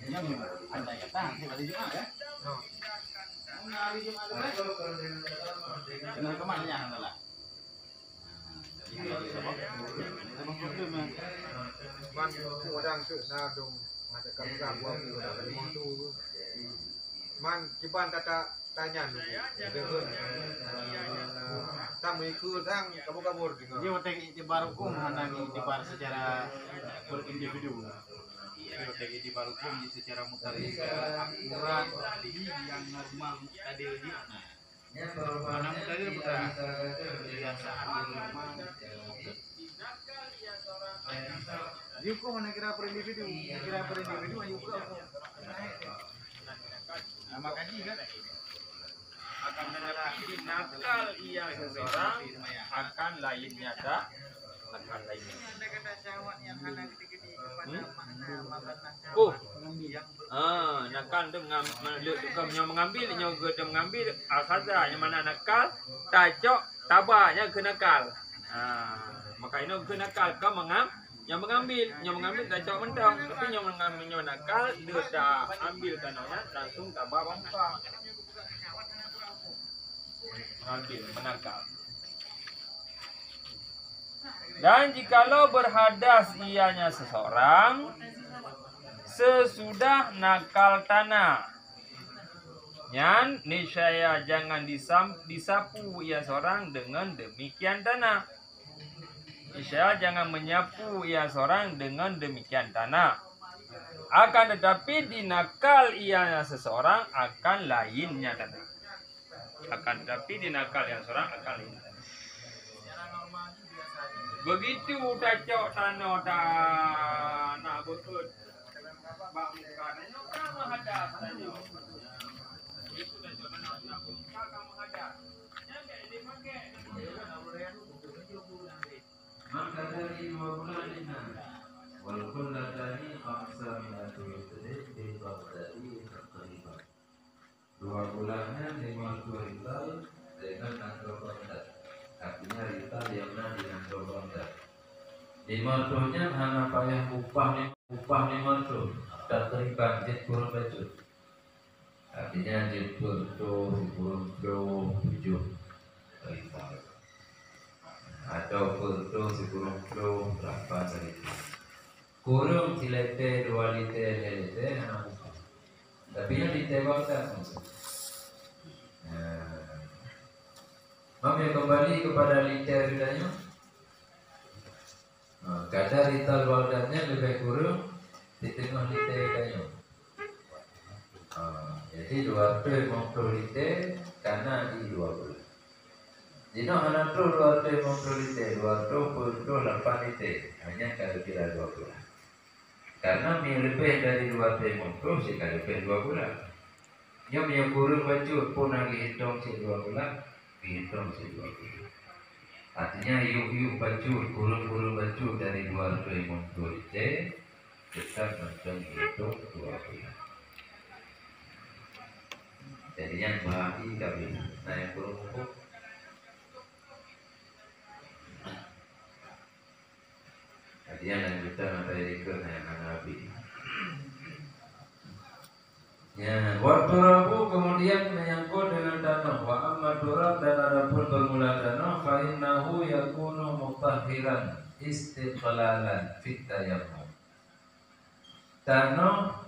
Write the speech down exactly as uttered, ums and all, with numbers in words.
Nyang andai kata hari Jumat, ya. Hari Jumat tu, kan? Kena rekaman, ya, alhamdulillah. Ban ureueng teuk na dong mengatakan peugah buah buah dari tu. Man kiban tata tanya dulu. Dia pun, eh, tam ikut sang kabur-kabur juga. Jadi, watèe iktibar hukum hana iktibar secara per individu. Jadi, watèe iktibar hukum di secara mutarid, akurat, yang normal, tadi dia. Nah, mana mutarid, mutarid? Kebiasaan yang normal. Dihukum hana kira per individu, kira per individu hana hukum. Nah, maka jih kan? Akan tetapi, nakal ia seseorang akan lain nyata, akan lain nyata. Hmm? Oh. Ah, nakal tu mengam-, meuleuek tu nyoe mengambil, nyoe geuh tu mengambil, akhadha, nyang mana nakal, tacok, taba, nyan keuh nakal. Ah, maka inoe keuh nakal, ka mengam-, nyoe mengambil, nyoe mengambil tacok mantong, tapi nyoe mengam-, nyoe nakal, dia ta ambil tanoh nyan, langsung taba bak muka. Mengambil, menakal. Dan jikalau berhadas ianya seseorang sesudah nakal tanah, nyan niscaya jangan disam-, disapu ia seorang dengan demikian tanah. Niscaya jangan menyapu ia seorang dengan demikian tanah. Akan tetapi, dinakal ia seseorang akan lainnya tanah. Akan tetapi, dinakal ia seorang akan lain. Begitu tacok tanoh dan nak beutôi bak muka, tanoh ka meuhadas tanoh. Begitu tacok tanoh dan nak beutôi ka meuhadas. Nyan ka dipakai. Maka dari dua bulan lima, wal qullatani khamsa mi'ati rijlin bil Baghdadi taqriban. Dua bulan nyan lima reutôh rital deungon nanggroe Baghdad. Artinya rital nyang na di nanggroe Baghdad. Lima reutôh nyan hana payah upah, upah lima reutôh, taqriban jeuet kureueng bacut. Artinya, jeuet peuet reutôh sikureueng ploh tujoh rital. Atau peuet reutôh sikureueng ploh lapan rital. Kureueng silitée, dua litée, lhée litée, hana masalah. Tapi nyan litée Baghdad maksud. Nah. Mam, ya, kembali kepada litée geutanyoe. Ha, kadar rital Baghdad nyan leubeh kureueng siteungoh litée geutanyoe. Ha, jadi dua reutôh limong ploh litée kana di dua bulan. Jinoe hana troh dua reutôh limong ploh litée, dua reutôh peuet reutôh lapan litée. Ha, nyan ka geukira dua bulan. Karena mi leubeh dari dua reutôh limong ploh, cit ka leubeh dua bulan. Nyoe meunyoe kureueng bacut pun na geuhitong cit dua bulan, geuhitong cit dua bulan. Artinya, yôh-yôh bacut, kureueng-kureueng bacut dari dua reutôh limong ploh litée, teutap mantong geuhitong dua bulan. Jadi, nyan bahagi ka bina. Nah, nyang kureueng muphom. Hadiah lanjutan mata ikut yang hana habis. Ya, wa turabu kemudian menyangkut dengan tanah. Wa amma turab, dan adapun permulaan tanah, fa innahu yakunu mutahhiran istiqlalan fit tayammum. Tanoh